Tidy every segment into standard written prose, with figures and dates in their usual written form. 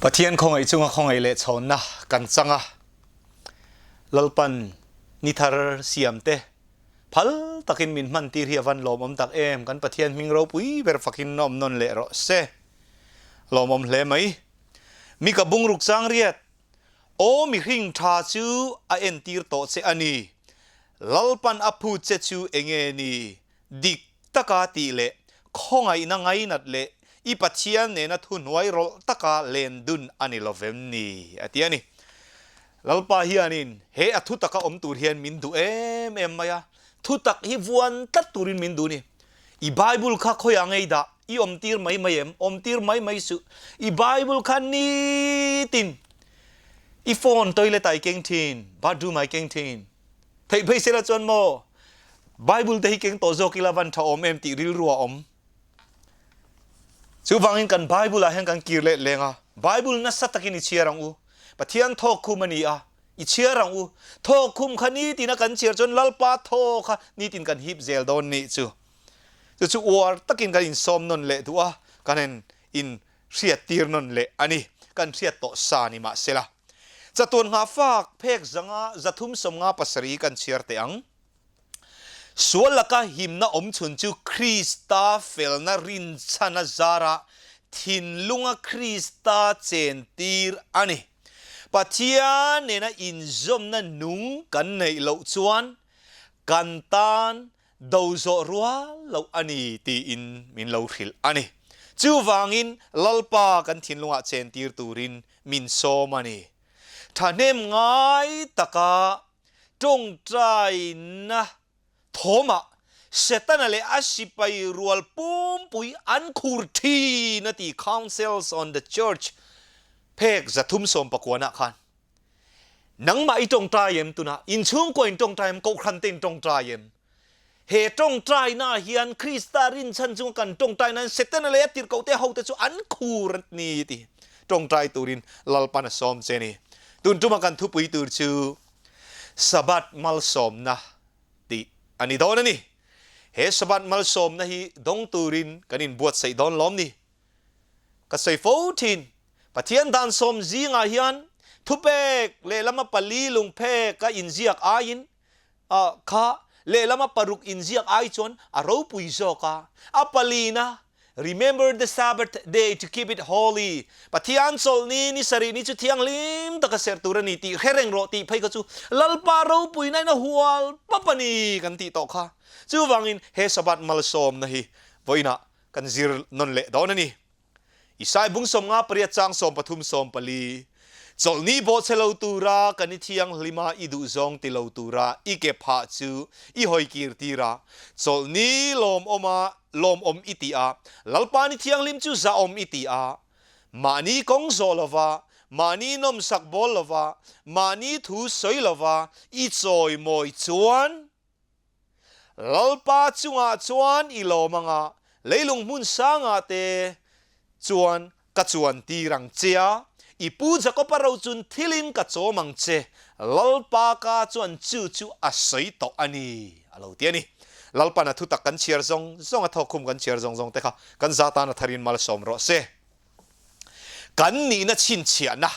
Pathian khawngaih chunga khawngaih leh chhawnna kan chang a, Lalpan ni thar siam te phal takin min hman tir hi a van lawmawm tak em, kan Pathian hming ropui ber fakin awm nawn leh rawh se. Lawmawm hle mai. Mika bungruk chang riat, Aw mihring tha chu a entir tawh che a ni, Lalpan a phut che chu enge ni? Dik taka tih leh khawngaihna ngainat leh i Pathian nena thuhnuai rawlh taka len dun a ni lovem ni? a ti a ni. Lalpa hianin he a thutaka awm tur hian min duh em em mai a, thutak hi vuan tlat turin min duh a ni. I Bible kha khawiah ngei dah? I awmtir mai mai em? Awmtir mai mai suh. I Bible kha nitin i phone toilet ah i keng thin, bathroom ah i keng thin. Theih phei sela chuan maw Bible te hi keng tawh zawk ila van tha awm em tih rilru a awm. Chuvangin kan Bible ah hian kan kir leh leng a, Bible nasa takin i chhiar ang u. Pathian thawk khum a ni a, i chhiar ang u. Thawk khum kha nitin a kan chhiar chuan Lalpa thaw kha nitin kan hip zel dawn nih chu. Chu chu uar takin kan insawm nawn leh duh a, kan en in hriat tir nawn leh a ni. Kan hriat tawh sa ni mahsela. Chatuan nghah fak phek zanga 357 kan chhiar teh ang. Sual laka himna awm chhun chu Krista felna rinchhan a zara thinlunga Krista chen tir a ni. Pathian nena inzawmna nung kan neih loh chuan kan tan do zawh rual loh a ni tiin min lo hrilh a ni. Chuvangin Lalpa kan thinlungah chentir turin min sawm a ni. Thahnem ngai taka tawngtaina thawmah Setana leh a sipai rual pumpui an khur thin a ti Counsels on the Church phek 319 ah khan. Nangmah i tawngtai em tunah? Inchhungkua in tawngtai em? Kohhran te in tawngtai em? He tawngtaina hian Krista rinchhan chunga kan tawngtaina hian Setana leh a tirhkohte hote chu an khur a ni ti tawngtai turin Lalpan a sawm che a ni. Tun tuma kan thupui tur chu Sabbath malsawmna tih a ni dawn a ni. He Sabbath malsawmna hi dawng turin kan inbuatsaih dawn lawm ni? Ka sawi fo thin, Pathian dan sawm zingah hian thupek lehlama pali lungphek a inziak aiin kha lehlama paruk inziak ai chuan a ropui zawk a. A palina, Remember the Sabbath day to keep it holy, Pathian chawlhni ni sarih ni chu thianghlim taka serh tur a ni tih hre reng rawh tih phei kha chu Lalpa ropuina in a hual pap a ni kan tih tawh kha. Chuvangin he Sabbath malsawmna hi vawiinah kan zir nawn leh dawn a ni. Isai bung 58 chang 13 14, Chawlhni bawhchhe lo tura kan i thianghlim a, i duhzawng ti lo tura i ke phah chu i hawi kir tir a, chawlhni lawmawm a lawmawm i ti a, Lalpa ni thianghlim chu zahawm i ti a, mahni kawng zawh lova, mahni nawmsak bawl lova, mahni thu sawi lova i chawimawi chuan, Lalpa chungah chuan i lawm anga, leilung hmun sangah te chuan ka chuan tir ang che a, i pu Jakoba ro chun thilin ka chawm ang che, Lalpa ka chuan chu chu a sawi tawh a ni, a lo ti a ni. Lalpan a thutak kan chhiar zawng zawng, a thawkkhum kan chhiar zawng zawng te kha kan za tan a tharin malsawm rawh se. Kan nihna chhinchhiahna.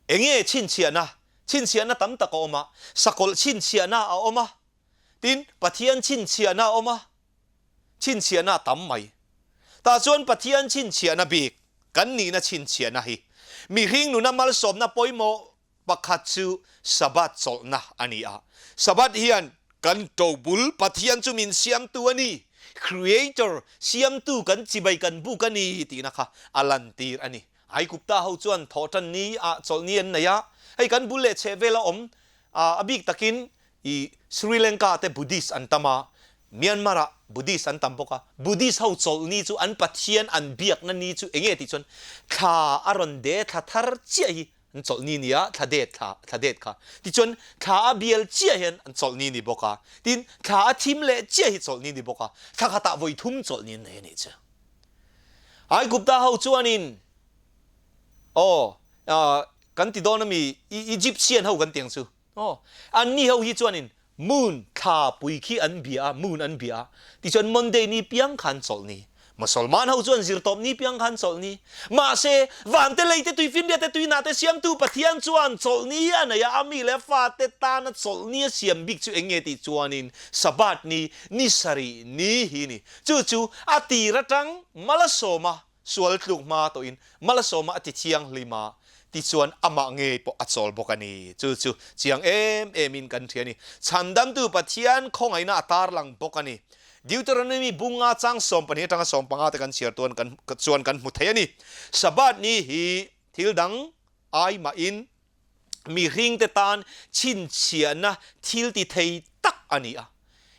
Enge chhinchhiahna? Chhinchhiahna tam tak a awm a, sakawlh chhinchhiahna a awm a, tin Pathian chhinchhiahna a awm a, chhinchhiahna a tam mai. Tah chuan Pathian chhinchhiahna bik, kan nihna chhinchhiahna hi mihring nuna malsawmna pawimawh pakhat chu Sabbath chawlhna a ni a. Sabbath hian kan tobul Pathian chu min siamtu a ni, Creator, siamtu kan chibai kan buk a ni tihna kha a lantir a ni. Aigupta ho chuan thawhtan ni ah chawlhni an nei a, hei kan bul leh chheh vela awm a bik takin i Sri Lanka te Buddhist an tam a, Myanmar ah Buddhist an tam bawk a, Buddhist ho chawlhni chu an pathian an biakna ni chu enge tih chuan thla a rawn de thla thar chiah hi an chawlhni ni a, thla det thla thla det kha tichuan thla a bial chiah hian an chawlhni ni bawk a, tin thla a thim leh chiah hi chawlhni ni bawk a, thla khatah vawi thum chawlhni an nei a nih chu. Aigupta ho chuanin, Aw, kan ti dawn ami, Egyptian ho kan ti ang chu. Aw, anni ho hi chuanin moon, thla pui khi an bia a, moon an bia a. Tichuan Monday ni piang khan chawlh ni. Mosolman ho chuan zirtawpni piang khan chawlhni. Mahse, vante leite tuifinriate tuinate siamtu Pathian chuan chawlhni a nei a, a mi leh fate tana chawlhni a siam bik chu eng nge tih chuanin Sabbath ni, ni sarih ni hi ni. Chu chu a tir atang Malasawma sual tluk hma tawhin Malasawma a ti thianghlim a, tichuan amah ngei pawh a chawl bawk a ni. Chu chu chiang em emin kan hria a ni. Chhandamtu Pathian khawngaihna a tarlang bawk a ni. Deuteronomy bunga chang 12 atanga 15 te kan chhiar tuan kan chuan kan hmu thei a ni. Sabbath ni hi thil dang ai mahin mihringte tan chhinchhiahna thil ti thei tak a ni a.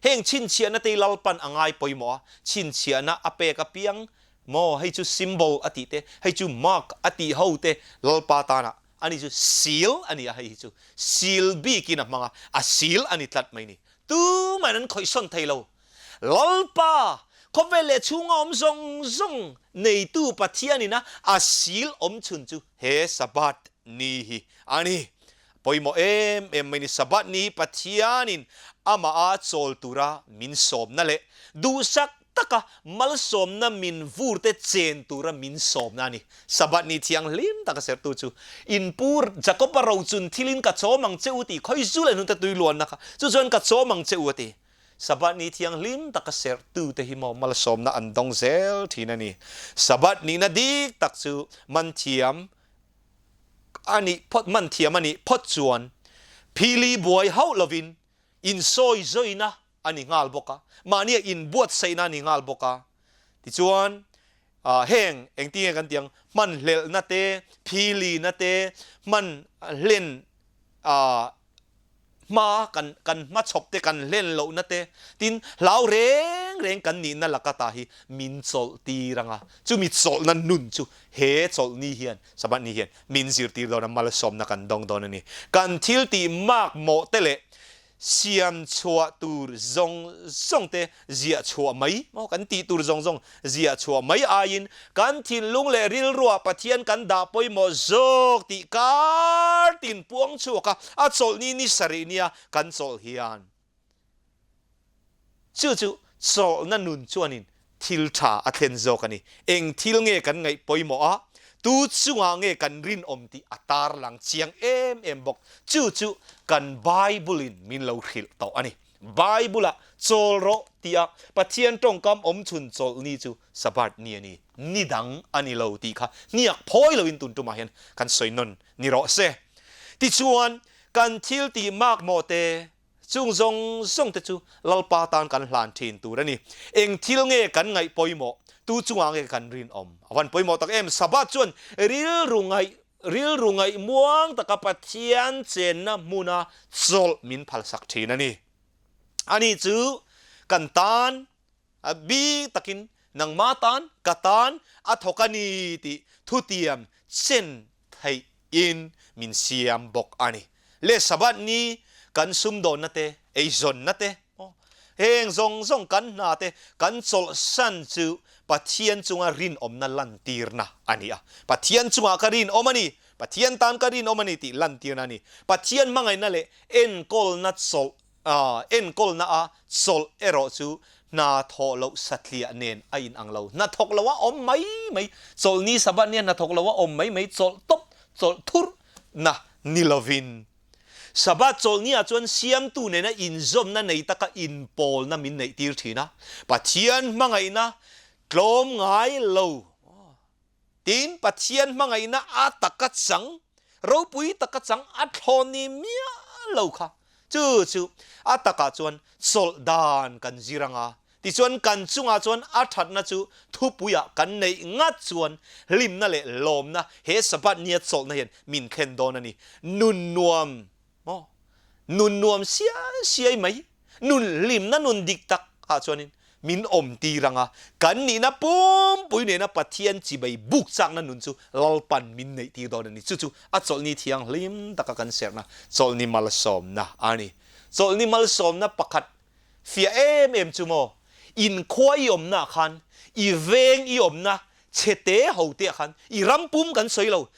Heng chhinchhiahna te hi Lalpan a ngai pawimawh a, chhinchhiahna a pek apiang maw hei chu symbol a tih te, hei chu mark a tih ho te Lalpa tana ani chu seal a ni a, hei hi chu seal bikin a hmang a, a seal a ni tlat mai ni. Tumahin an khawihsawn thei lo. Lalpa, khawvel leh chhunga awm zawng zawng neitu Pathianin a a sil awm chhun chu he Sabbath ni hi a ni. Pawimawh em em mai ni, Sabbath ni hi Pathianin amah a chawl tura min sawmna leh duhsak taka malsawmna min vurte chen tura min sawmna a ni. Sabbath ni thianghlim taka sertu chu in pu Jakob-a rochun thilin ka chawm ang che u tih khawi zu leh hnute tui luanna kha chu chuan ka chawm ang che u a ti. Sabbath ni thianghlim taka serhtute hi maw malsawmna an dawng zel thin a ni. Sabbath nihna dik tak chu man thiam a nih phawt man thiam a nih phawt chuan phili buai hauh lovin insawi zawina a ni nghal bawk a, mahnia inbuatsaihna a ni nghal bawk a. Tichuan, heng engtinge kan tih ang, hmanhlelhna te, philina te, hman hlen hma kan kan hmachhawp te kan hlen lohna te, tin hlau reng reng kan nihna laka ta hi min chawlh tir ang a, chumi chawlhna nun chu he chawlhni hian, Sabbath ni hian min zirtir dawn a, malsawmna kan dawng dawn a ni. Kan thil tih makmawh te leh Siam chhuah tur zawng zawng te ziah chhuah mai maw kan tih tur zawng zawng ziah chhuah mai aiin kan thinlung leh rilruah Pathian kan dah pawimawh zawk tih kar tin puang chhuak a, a chawlhni ni sarih nia kan chawlh hian chu chu chawlhna nun chuanin Thil tha a thlen zawk a ni. Eng thil nge kan ngaih pawimawh a, tu chungah nge kan rinawm tih a tarlang chiang em em bawk. Chu chu kan Bible-in min lo hrilh tawh a ni. Bible-ah chawl rawh tia Pathian tawngkam awm chhun chawlhni chu Sabbath ni a ni, ni dang a ni lo tih kha hniak phawi loin tun tumah hian kan sawi nawn ni rawh se. Tichuan, kan thil tih makmawh te, Chung zawng zawng te chu Lalpa tan kan hlan thin tur a ni. Eng thil nge kan ngaih pawimawh? Tu chungah nge kan rinawm? A van pawimawh tak em? Sabbath chuan rilru ngaih rilru ngaih muang taka Pathian chenna hmuna chawlh min phalsak thin a ni. Ani chu kan tan A bik takin nangmah tan, ka tan a thawk a ni tih thutiam chen theih in min siam bawk a ni. Le Sabbath ni kan sumdawnna te, eizawnna te, heng zawng zawng kan hna te kan chawlhsan chu Pathian chunga rinawmna lantirna a ni a. Pathian chungah ka rinawm a ni, Pathian tan ka rinawm a ni tih lantirna a ni. Pathian hmangaihna leh enkawlna chawlh Enkawlna a chawlh erawh chu hna thawh loh satliah nen a inang lo. Hna thawk lo a awm mai mai, chawlhni Sabbath nia hna thawk lo a awm mai mai, chawlh tawp, chawlh thurh na ni lovin. Sabbath chawlhni ah chuan Siamtu nena inzawmna nei taka inpawlna min neih tir thin a, Pathian hmangaihna tlawm ngai lo. Tin, Pathian hmangaihna a taka chang, ropui taka chang a thlawn ni miah lo kha. Chu chu a takah chuan chawlh dan kan zir ang a, tichuan kan chungah chuan a thatna chu thupuiah kan neih ngat chuan hlimna leh lawmna he Sabbath nia chawlhna hian min thlen dawn a ni. Nun nuam Maw? Nun nuam siai siai mai, nun hlimna nun dik tak ah chuanin min awm tir ang a, kan nihna pumpui nena Pathian chibai buk chakna nun chu Lalpan min neih tir dawn a ni. Chu chu a chawlhni thianghlim taka kan serhna chawlhni malsawmna a ni. Chawlhni malsawmna pakhat fiah em em chu maw, inkhua i awmna ah khan, i veng i awmna chhete hote ah khan, i ram pum kan sawi lo,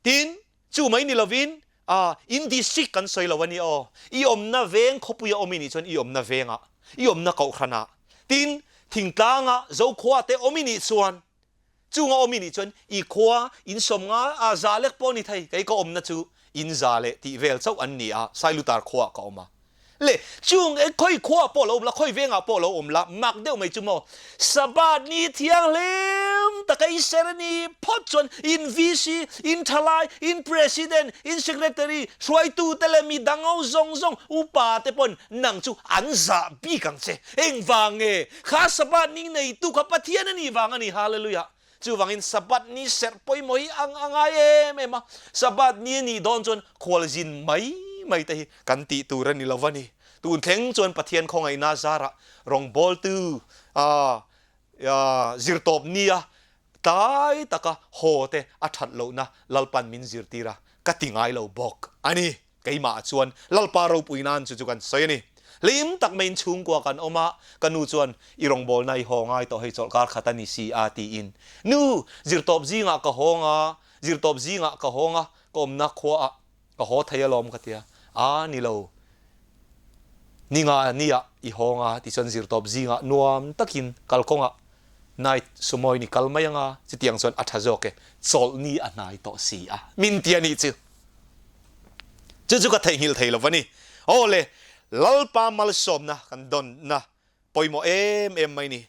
tin, Chu mai ni lovin, ah, in district kan sawi lo a ni aw. I awmna veng khawpuia awm i nih chuan i awmna vengah, i awmna kohhranah. Tin, Thingtlanga Zokhua te awm i nih chuan, chunga awm i nih chuan i khua in 50 a za lek pawh ni thei, kei ka awmna chu in za leh tih vel chauh an ni a, Sailutar khuaah ka awm a. Le, chung e khawi khuaah pawh lo awm la, khawi vengah pawh lo awm la, mak deuh mai chu maw, Sabbath ni thianghlim taka i ser a ni phawt chuan in VC, in thalai, in President, in Secretary, hruaitute leh mi dang ho zawng zawng upa te pawn nang chu an zah bik ang che. Engvang nge? Kha Sabbath ni neitu kha Pathian a nih vang a ni. Hallelujah! Chuvangin Sabbath ni serh pawimawh hi ang a ngai em em a, Sabbath ni a nih dawn chuan khualzin mai mai te hi kan tih tur a ni lo va ni. Tun thleng chuan Pathian khawngaihna zarah rawngbawltu zirtawp nia tlai taka haw te a that lohna Lalpan min zirtir a, ka ti ngai lo bawk a ni. Keimah chuan Lalpa ropui nan chu chu kan sawi a ni. Hlim tak maiin chhungkua kan awm a, ka nu chuan i rawngbawlna i haw ngai tawh hei chawlhkar khat a ni si a tiin. Nu, zirtawp zingah ka hawng a, zirtawp zingah ka hawng a, ka awmna khuaah ka haw thei alawm ka ti a. A ni lo, ni nga niah i hawng a tichuan zirtawp zingah nuam takin kalkawngah Night sumawi ni kal mai anga chutiang chuan a tha zawk e, chawlhni a hnai tawh si a, min ti a nih chu. Chu chu ka theihnghilh thei lo va ni. Aw le, Lalpa malsawmna kan dawnna pawimawh em em mai ni.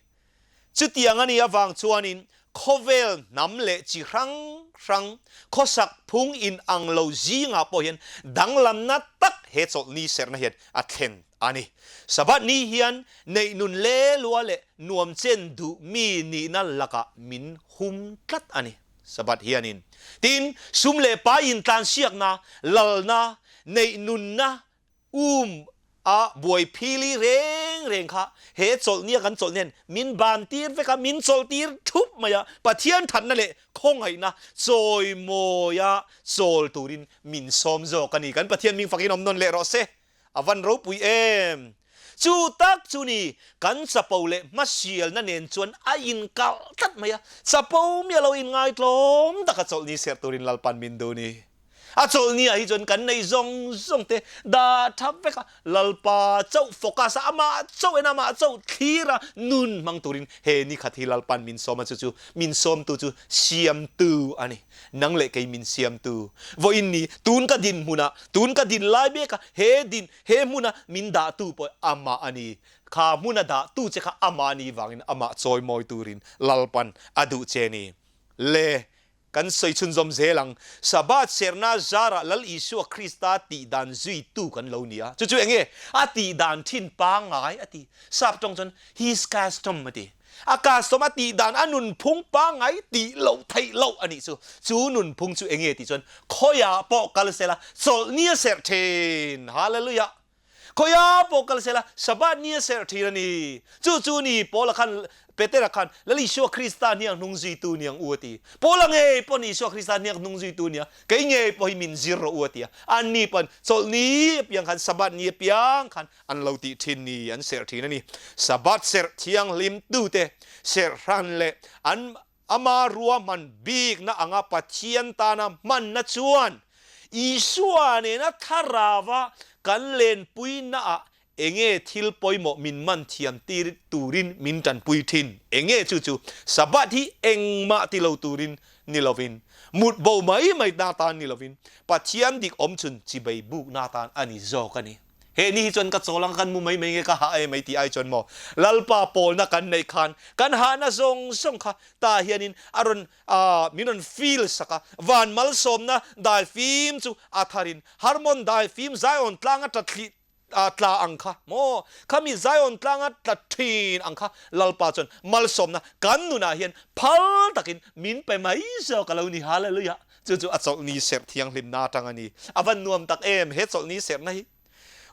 Chutiang a nih avang chuanin khawvel hnam leh chi hrang hrang khawsak phung inang lo zingah pawh hian danglamna tak he chawlhni serhna hian a thlen a ni. Sabbath ni hian neih nun le lua leh nuam chen duh mi nihna lakah min hum tlat a ni. Sabbath hianin tin, sum leh pai intlansiakna, lalna, neih nunna um a buai phili reng reng kha he chawlhnia kan chawlh nen min ban tir vek a, min chawlh tir thup mai a, Pathian thatna leh khawngaihna chawimawia chawl turin min sawm zawk a ni. Kan Pathian ming fakin awm nawn leh rawh se. A van ropui em! Chu tak chu ni, kan chapo leh hmasialna nen chuan a inkalh tlat mai a, chapo miah lo inngaitlawm taka chawlhni serh turin Lalpan min duh ni. A chawlhni ah hi chuan kan nei zawng zawng te dah tha vek a, Lalpa chauh focus a, amah chauh en a, amah chauh thlir a, nun hmang turin he ni khat hi Lalpan min sawm a, chu chu min sawmtu chu siamtu a ni. Nang leh kei min siamtu. Vawiin ni, tun ka din hmunah, tun ka din lai beka he din, he hmuna min dahtu pawh amah a ni. Kha hmuna dahtu che kha amah a nih vangin amah chawimawi turin Lalpan a duh che ni. Le, kan sawi chhunzawm zel ang. Sabbath serhna zarah Lal Isua Krista tihdan zuitu kan lo ni a. Chu chu eng nge? A tihdan thin pangngai a ti. Sap tawng chuan his custom a ti. A custom a tih dan a nunphung pangngai tih loh theih loh a nih chu. Chu nunphung chu enge tih chuan khawiah pawh kal sela chawlhni a serh thin. Hallelujah! Khawiah pawh kal sela Sabbath ni a serh thin a ni. Chu chu ni Paula khan Petera khan Lal Isua Krista hniang hnung zuitu niang u a ti. Paula ngei pawn Isua Krista hniang hnung zuitu nia kei ngei pawh hi min zir rawh u a ti a. Anni pawn chawlhni apiang khan Sabbath ni apiang khan an lo tih thin ni an serh thin a ni. Sabbath serh thianghlim tute serh hran leh an ama ruahman bikna anga Pathian tana hmanna chuan Isua nena thlarauva kan lenpuinaah enge thil pawimawh min man thiam tir turin min tanpui thin. Enge chu chu Sabbath hi engmah ti lo turin ni lovin, mut bo mai mai na tan ni lovin, Pathian dik awmchhun chibei bukna tan a ni zawk a ni. He ni hi chuan ka chawl ang kan mu mai mai nge ka hah em mai tih ai chuan maw Lalpa pawlna kan neih khan kan hahna zawng zawng kha tah hianin a rawn min rawn feel sak a, van malsawmna daifim chu a tharin Harmon daifim Zion tlanga tla thli tla ang kha maw khami Zion tlanga tla thin ang kha Lalpa chuan malsawmna kan nunah hian phal takin min pe mai zawk a lo ni Hallelujah. Chu chu a chawlhni serh thianghlimna atang a ni. A van nuam tak em he chawlhni serhna hi.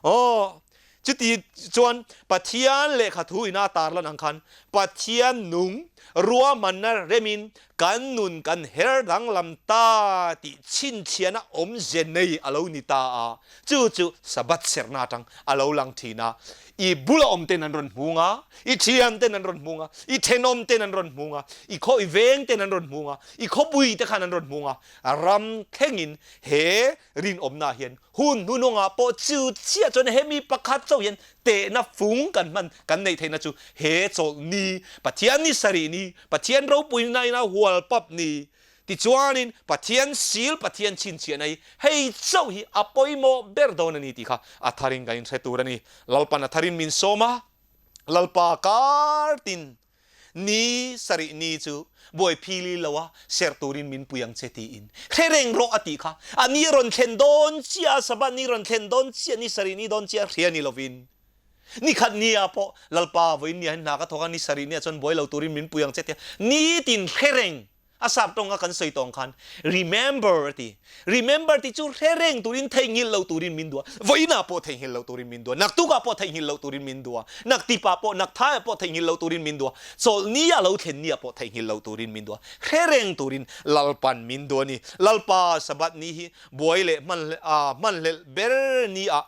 Aw, chuti chuan Pathian lehkha thu ina a tarlan ang khan Pathian nung ruahmanna remin Kan nun kan her danglam ta tih chhinchhiahna awmze nei a lo ni ta a, chu chu Sabbath serhna atang a lo lang thin a. I bula awm ten an rawn hmung a, i thian ten an rawn hmung a, i thenawm ten an rawn hmung a, i khaw i veng ten an rawn hmung a, i khawpui te khan an rawn hmung a, ram thlengin he rinawmna hian hun hnunawngah pawh chu chiah chuan hemi pakhat chauh hian tehna fung kan hman kan neih theihna chu he chawlhni, Pathian ni sarih ni, Pathian ropuina ina hual pap ni tichuanin Pathian sil Pathian chhinchhiahna hi hei chauh hi a pawimawh ber dawn a ni tih kha a tharin kan inhre tur a ni. Lalpan a tharin min sawm a, Lalpa kar tin ni sarih ni chu buai phili lo a serh turin min pui ang che tiin hre reng rawh a tih kha a ni rawn thlen dawn chiah a, Sabbath ni rawn thlen dawn chiah, ni sarih ni dawn chiah hria ni lovin Nikhat nia pawh Lalpa vawiin nia hian hna ka thawk a, ni sarih nia chuan buai lo turin min pui ang che tia nitin hre reng a sap tawnga kan sawi tawng khan remember a ti. Remember tih chu hre reng turin theihnghilh lo turin min duh a, vawiinah pawh theihnghilh lo turin min duh a, naktukah pawh theihnghilh lo turin min duh a, naktipah pawh nakthaiah pawh theihnghilh lo turin min duh a, chawlhnia lo thlen nia pawh theihnghilh lo turin min duh a, hre reng turin Lalpan min duh a ni. Lalpa Sabbath ni hi buai leh hmanhlelh ber ni ah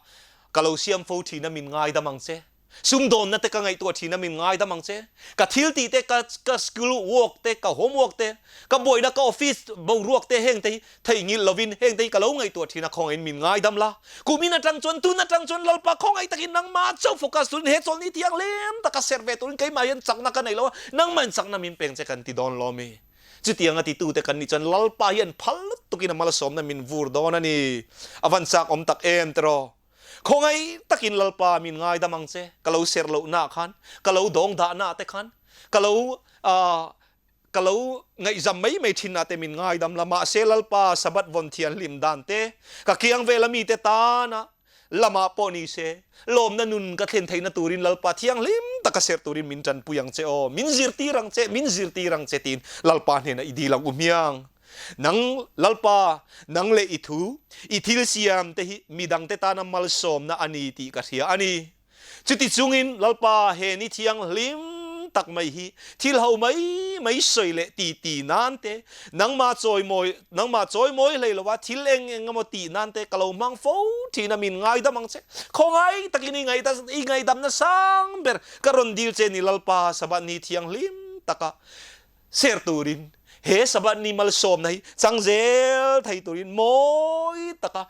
Ka lo siam fo thin a min ngaidam ang che. Sumdawnna te ka ngaihtuah thin a min ngaidam ang che. Ka thil tih te, ka ka school work te, ka homework te, ka buaina ka office boruak te heng te hi theihnghilh lovin heng te hi ka lo ngaihtuah thin a khawngaih in min ngaidam la. Kumin atang chuan tun atang chuan Lalpa khawngaih takin nangmah chauh focus turin he chawlhni thianghlim taka serh ve turin keimah hian chakna ka nei lo a, nangmah in chakna min peng che kan ti dawn lo mi. Chutianga titute kan nih chuan Lalpa hian phal lutukin a malsawmna min vur dawn a ni. A van chak awm tak em tiraw? Khawngaih takin Lalpa min ngaidam ang che, ka lo serh lohnaah khan, ka lo dawng dahnaah te khan, ka lo ka lo ngaihzam mai mai thinah te min ngaidam la, mahse Lalpa Sabbath vawn thianghlim dan te, ka kiang vela mite tana Lamah pawh ni se, lawmna nun ka thlen theihna turin Lalpa thianghlim taka serh turin min tanpui ang che aw, min zirtir ang che, min zirtir ang che tiin Lalpa hnenah i dil ang u hmiang. Nang Lalpa, nang leh i thu, i thil siam te hi midangte tana malsawmna a ni tih ka hria a ni. Chuti chungin Lalpa he ni thianghlim tak mai hi thil ho mai mai sawi leh ti ti nan te, Nangmah chawimawi, nangmah chawimawi hlei lova thil eng eng emaw tih nan te ka lo hmang fo thin a, min ngaidam ang che. Khawngaih takin i ngaih i ngaihdamna sang ber ka rawn dil che ni Lalpa Sabbath ni thianghlim taka ser turin he Sabbath ni malsawmna hi chang zel thei turin mawi taka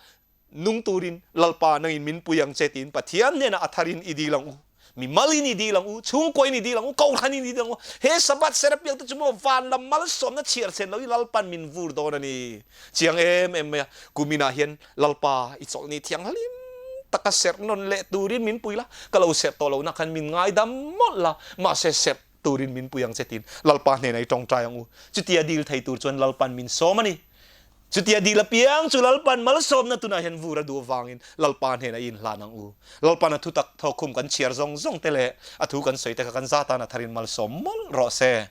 Nung turin Lalpa nangin min pui ang che tiin Pathian hnenah a tharin i dil ang u. Mi malin i dil ang u, chhungkuain i dil ang u, kohhranin i dil ang u. He Sabbath ser apiang te chu maw van lam malsawmna chhiar chen lo hi Lalpan min vur dawn a ni. Chiang em em mai a, kuminah hian Lalpa i chawlhni thianghlim taka serh nawn leh turin min pui la, ka lo serh tawh lohna khan min ngaidam mawlh la, mahse serh turin min pui ang che tiin Lalpa hnenah i tawngtai ang u. Chutia dil thei tur chuan Lalpan min sawm a ni. Chutia dil apiang chu Lalpan malsawmna tunah hian vur a duh avangin Lalpa hnenah i inhlan ang u. Lalpan a thutak thawkkhum kan chhiar zawng zawng te leh a thu kan sawi te kha kan za tan a tharin malsawm mawlh rawh se.